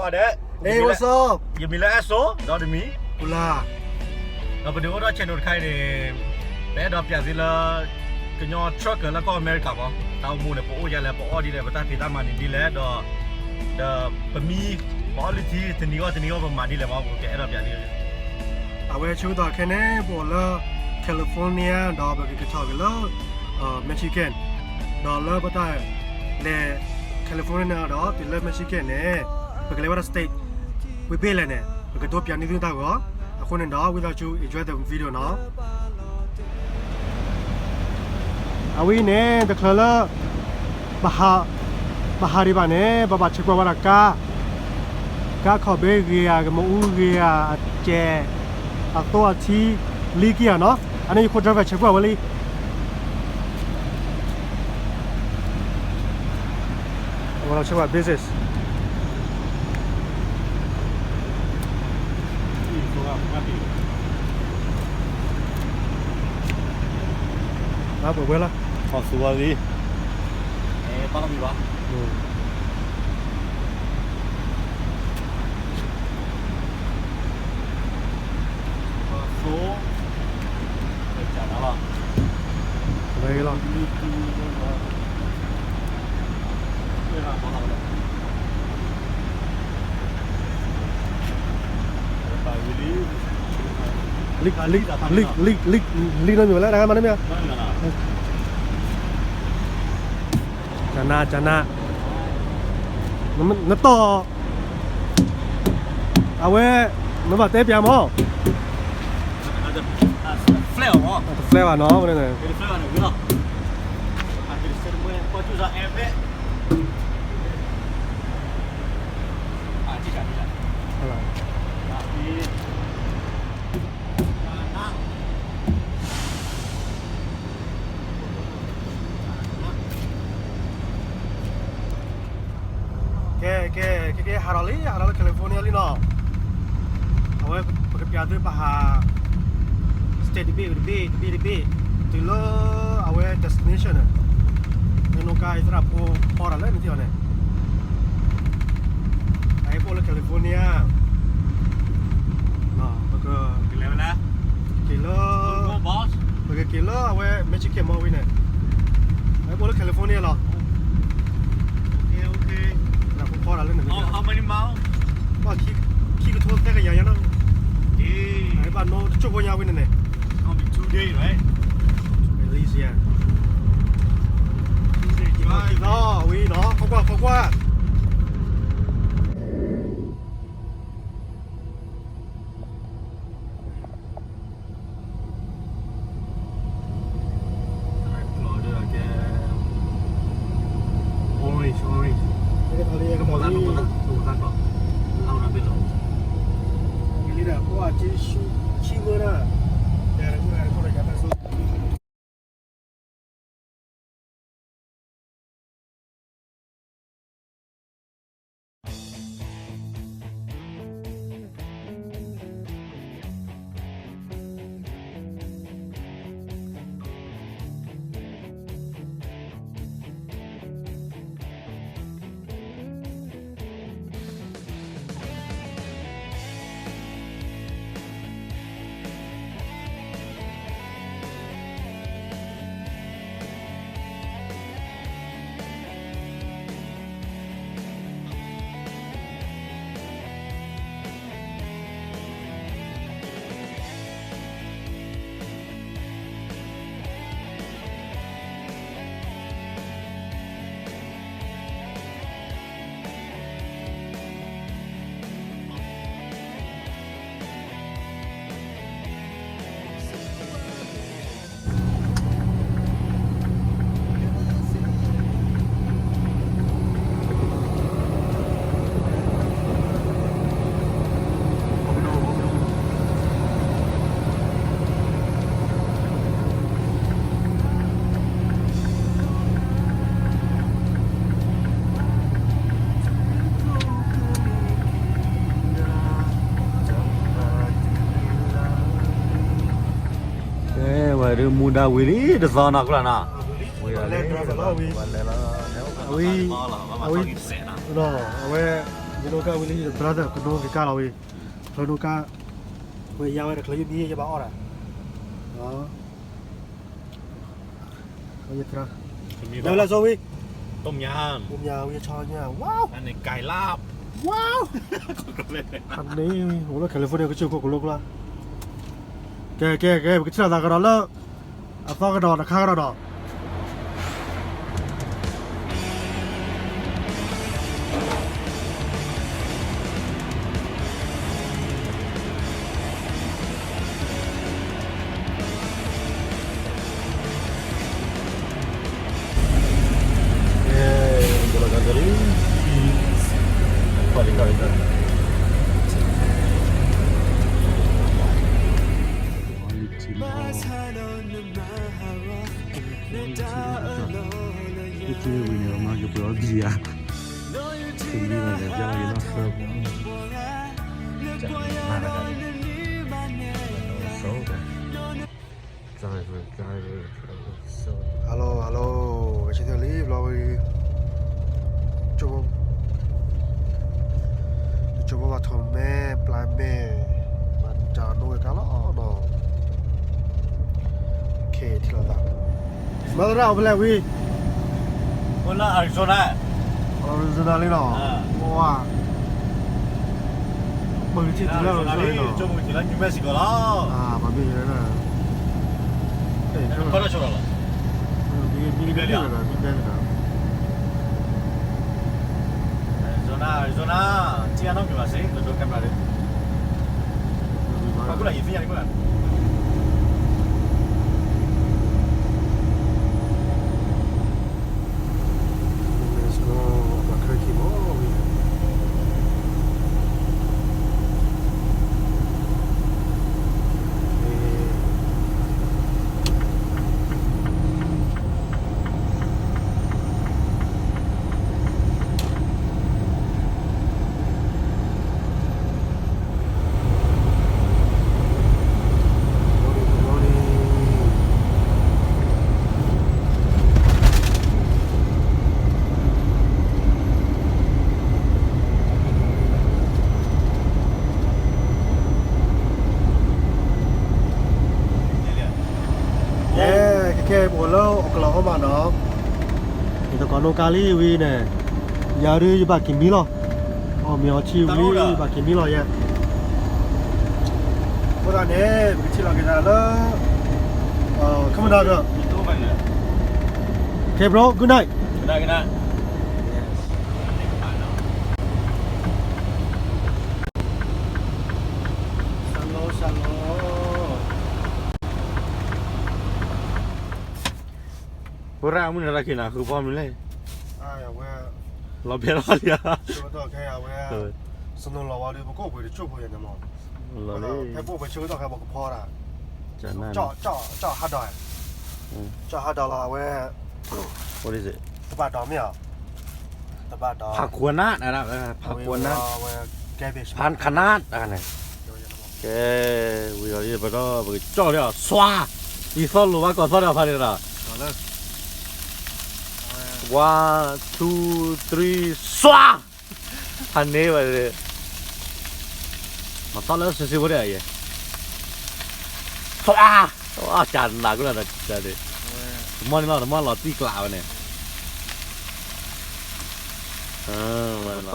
Hey, what's up? ယမံၤလၢ Esso ဒီးတမံၤ ကူလါ ဒီးပဒုးအိၣ်ဒီး channel တခါအံၤန့ၣ် ပအဲၣ်ဒိးပျးသုလၢ ကညီ trucker လၢကီၢ်အမဲရကၤမး တၢ်အိၣ်မူန့ၣ် ပအိၣ်ဒ်လဲၣ် ပအီၣ်ဒ်လဲၣ် ပတၢ်ဖံးတၢ်မၤန့ၣ်ဒ်လဲၣ် ဒီး ဒီးပမံ ပအီၣ်လုၢ်ထံ တနံၤဂီၢ်တနံၤဂီၢ် ပမၤဒ်လဲၣ်မး ပကအဲၣ်ဒိးပျးသု အဝဲဆၢကတီၢ်ခဲအံၤန့ၣ် ပအိၣ်လၢ California ဒီးပကက့ၤထီၣ်က့ၤလၢ Michigan ဒီးလၢပတၢ်လဲၤ California ဒီးတုၤလၢ Michigan န့ၣ် ပကလဲၤဝဲဒၣ် state ဝံၤဘ့ၣ်လဲၣ်န့ၣ် ပကဒိးပျးန့ၢ်သုတၢ်ဂီၤ အဃိန့ၣ်ဒီး ဝံသးစူၤ enjoy the video နီၤ အဝဲအံၤန့ၣ် တချုးလၢ ပဟး ပဟးဒံးဘၣ်န့ၣ် ပဘၣ်ဆဲးကွၢ်ဝဲဒၣ်ကါ ကါခီၣ်ဘ့ဂ့ၤဧါ ကမူဂ့ၤဧါ အစဲး အသိအထံ လံက့ၤဧါနီၤ အန့ၣ်ယခိၣ် driver ဆဲးကွၢ်ဝဲလံ အဝဲဆဲးကွၢ် business ဘၣ်ပှဲၤဝဲလီၤ သိ လီၤ လံ လံ လံ လံ လံနီတမံၤဝဲလၢ တၢ်မၤနီတမံၤ ကနၣ် ကနၣ် နတီၢ် အဝဲ နဘၣ်တဲပျးမး တ flat ဘၣ်နီၤ ကဲ ကဲ ကဲ ကဲ ဟးထီၣ်လံ ဟးထီၣ်လၢ California လံနီၤ အဝဲ ပကပျးသုပဟး state တဘ့ၣ် တဘ့ၣ် တဘ့ၣ် တဘ့ၣ် တုၤလၢ အဝဲ destination န့ၣ် လၢနီၣ်ကါ ယသရၣ်ဖိဖီတၢ်လၢနထံၣ်အီၤန့ၣ် အဟဲအိၣ်လၢ California ပက က့ၤလၢ ပကက့ၤလၢအဝဲ Michigan မ့ၢ်ဝံၤန့ၣ် အဟဲအိၣ်လၢ California လီၤ သရၣ်ဖိဖီတၢ်လၢန့ၣ် ဘၣ် ခံကထိသၢကယၤညါနီၤ ဘၣ်နီတစိၢ်ဖိညါဝံၤန့ၣ်န့ၣ် At least, yeah. ဝံၤနီၤ ခိးကွၢ် ခိးကွၢ် orange, orange. လံဒၣ် ပှၤက့ၤဆူဆံဝဲဒၣ် တၢ်ရၢ်ခိၣ်တၢ်ယၤတၢ်စိ ကဲ ဝဲဒုးမူဒါဝံၤလံ တသီနီၤ ကလၢနီၤ ဝံၤလီၤလံ ဝံၤလီၤ အဝဲ အဝဲ အဝဲ ယနိကါဝံၤလံ brother ကနိက့ၤကါလီၤဝံၤ, ချၢနိကါ, ဝဲယၤဝဲတချုးယမံၤယဘၣ်အီၣ်တၢ်, ယသရၣ်, ယဝဲလၢအစီဝံၤ, ต้มยำ, ဝံၤဆီညါ, ဝါ, อันนี้ไก่ลาบ, ဝါ, အန့ၣ်, အိၣ်လၢ California ကစၢၢ်ခိၣ်ကလိကျါ, ကဲ ကဲ ကဲ ပကထံၣ်လိာ်သးကဒီးလၢ အသီကဒီးတခါကဒီးဒီး ဝံၤန့ၣ် မၤက့ၤပှဲၤအီဘံယါ, တမံၤလီၤဒီး ကၢ်လီၤယနီၢ်သၢပူၤ, ကၢ်လီၤ, hello hello, ကဆၢထၢၣ်လံဘျီဝဲ, ကၠိဖိဘၣ်ထီၣ်မဲ ပျၢ်မဲ, မၤတၢ်နိဝဲကါလီၤဒီး ကဲထံၣ်လိာ်သး, မၤသရၣ်အိၣ်ဖဲလဲၣ်ဝံၤ, အိၣ်လၢ Arizona, Arizona လံလီၤ, ဝါ, ပကထံၣ်တုၤလၢ Arizona လံ, ကၠိဖိကထံၣ်လၢ New Mexico လီၤ, ဘၣ်မ့ၢ်ယဲ, ကီၢ်တၢ်ဆိလီၤ, မ့ၢ်ဘဲလီၤ, Arizona, Arizona, ထံအနီၢ်က့ၤဘၣ်စ့ၢ် ကဒိ camera ဒီး, ပှၤကူၣ်လၢယသ့ၣ်ညါလံမ့ၢ်, Let's go, ပှၤခဲခံမီၤဝံၤ, ကဲ ခဲခဲ ပအိၣ်လၢဟီၣ်ကလီၤဟီမးနီၤ, ယသကိးနိကါလံဝံၤန့ၣ်, ယၤဒုးယဘၣ်က့ၤမံလီၤ, အီၣ်မ့ၤအီထံဝံၤ ယဘၣ်က့ၤမံလီၤယဲ, အဃိသတးန့ၣ် ပကထံၣ်လိာ်က့ၤသးလၢ ခဲမုၢ်နၤက, Okay bro, good night. Pura muna rakina, who bomb le? လီၤဘဲလီၤလံ, ဆၢကတီၢ်ခဲအံၤဝဲ, စနိလီၤဝဲဒီး ပကအိၣ်ပှဲၤတကၠိၢ်ဖိယဲန့ၣ်မး, လီၤလံ, ဖဲပအိၣ်ပှဲၤဆၢကတီၢ်ခဲအံၤ ပကဖီဒၣ်, ကၠီၣ်ဟးဒီး, ကၠီၣ်ဟးဒီးလီၤအဝဲ, တဘၣ်ဒီးမ့ၢ်ဧါ, တဘၣ်ဒီး, ဖးခိးနး, ဖးခိးနး, ဖးခနး, ကဲ, ဝံၤလီၤလံ ပဒီး ပကကၠီၣ်လံအီၤ စွါ, အံၤသီလိာ်ဘၣ်ကီၢ်သီဒီးဖးန့ၣ်ဒီး, one, two, three, စွါ, ဖးန့ၢ်ဘၣ်, မၤသီလၢစ့စ့ဖိဒၣ်ယဲ, စွါ, ကနးကလၢာ်ဒီး, တမီၢ်န့ၣ်လီၤ တမီၢ်လီၤတံၢ်ကျးဝဲန့ၣ်,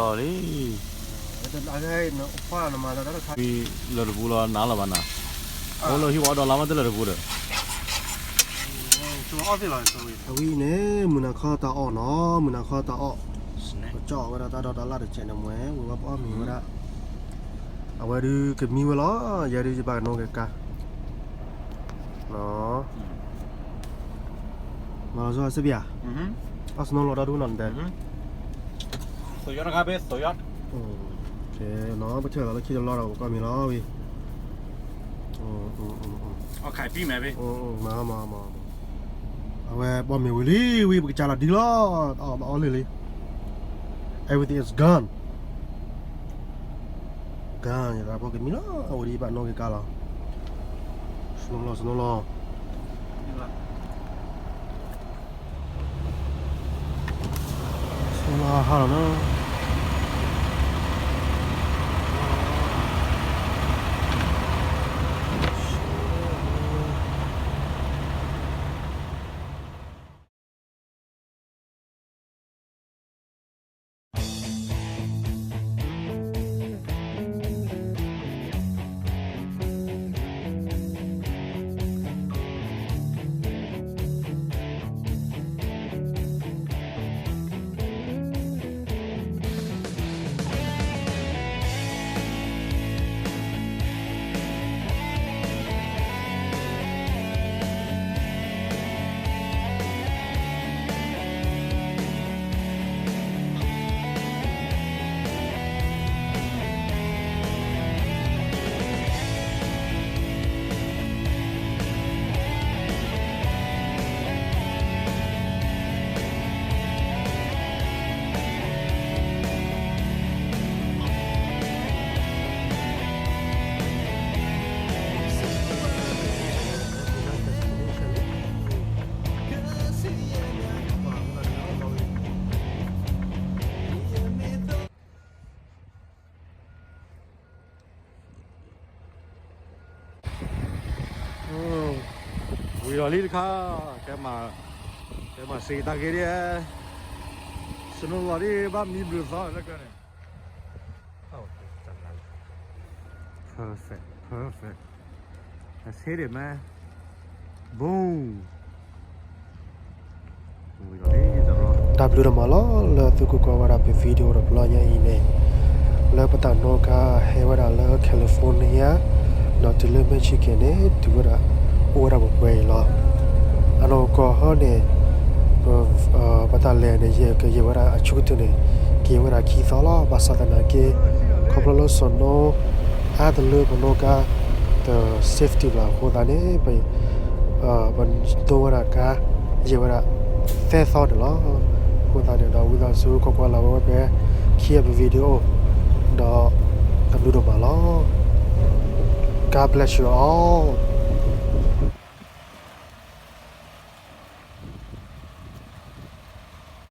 တီၢ်လံ လၢတပူၤလီၤနၤလီၤဘၣ်နၤ, အိၣ်လၢဟံၣ်ဝဲဒီးလါမးတလၢတပူၤဒီး, အဝဲအံၤန့ၣ် မုၢ်နၤခီတၢ်အီၣ်နီၤ, မုၢ်နၤခီတၢ်အီၣ်, ကၠီၣ်ဝဲဒၣ်တၢ်ဒီတၢ်လၢ်တစဲးန့ၣ်မ့ၢ် ဝံၤဝဲပအီၣ်မ့ၤဝဲဒၣ်, အဝဲဒုးကမံဝဲလီၤ, ယဲဒုးယဘၣ်ကနိက့ၤကါ မၤလီၤဆီစ့ဘၣ်, အီၣ်စနိလီၤဒီဒူၣ်နီၤနတဲ, နီၤ ပထၢၣ်လီၤလၢခံတလီၢ်ဒီး ပကီၢ်မံၤလီၤဝံၤ, မၤမၤမၤ, အဝဲပီၣ်မ့ၤဝံၤလံဝံၤ ပကစၢ်လီၤဒ်လီၤ, အီၣ်ဘၣ်အီၣ်လံလံ, everything is gone, gone, ယသးဖိကမံလီၤ, အဝဲဒ်ယဘၣ်နိက့ၤကါလီၤ, စနိလီၤ စနိလီၤ ဟါလီၤနီၤ, လီၤလံတခါ, ကဲမၤစံးတၢ်ဂ့ၢ်ဒ်, snow လီၤဒ်ဘၣ်မံဘျုးသီလၢကျဲန့ၣ်, perfect perfect, let's hit it man, boom. တၢ်ဘျုးဒိၣ်မးလီၤ လၢသုကွၢ်ကွၢ်ဝဲဒၣ်ပ video တဘျီညါအံၤန့ၣ်, လၢပတၢ်နီၣ်ကါဟဲဝဲဒၣ်လၢ California ဒီးတုၤလၢ Michigan န့ၣ် တုၤဝဲဒၣ် အိၣ်ဝဲဒၣ်ပှဲၤပှဲၤအံၤလီၤ. အနီၢ်ကီၢ်ဟီန့ၣ် ပတၢ်လဲၤန့ၣ် ယကယဲၢ်ဝဲဒၣ်အဆိကတၢၢ်န့ၣ် ကယဲၢ်ဝဲဒၣ်ခံသီလီၤ. ဘၣ်ဆၣ်သနာ်က့ ခီဖျိလၢ snow အါတလၢပနီၣ်ကါ တ safety ဘၣ်အဃိသတးန့ၣ် ပ ပဒိဝဲဒၣ်ကါ ယဲၢ်ဝဲဒၣ်သၢသီန့ၣ်လီၤ. အဃိသတးန့ၣ်ဒီး ဝံသးစူၤကွၢ်ကွၢ်လၢ်ဝဲဖဲခံအပ video ဒီး တၢ်ဘျုးဒိၣ်မးလီၤ. God bless you all.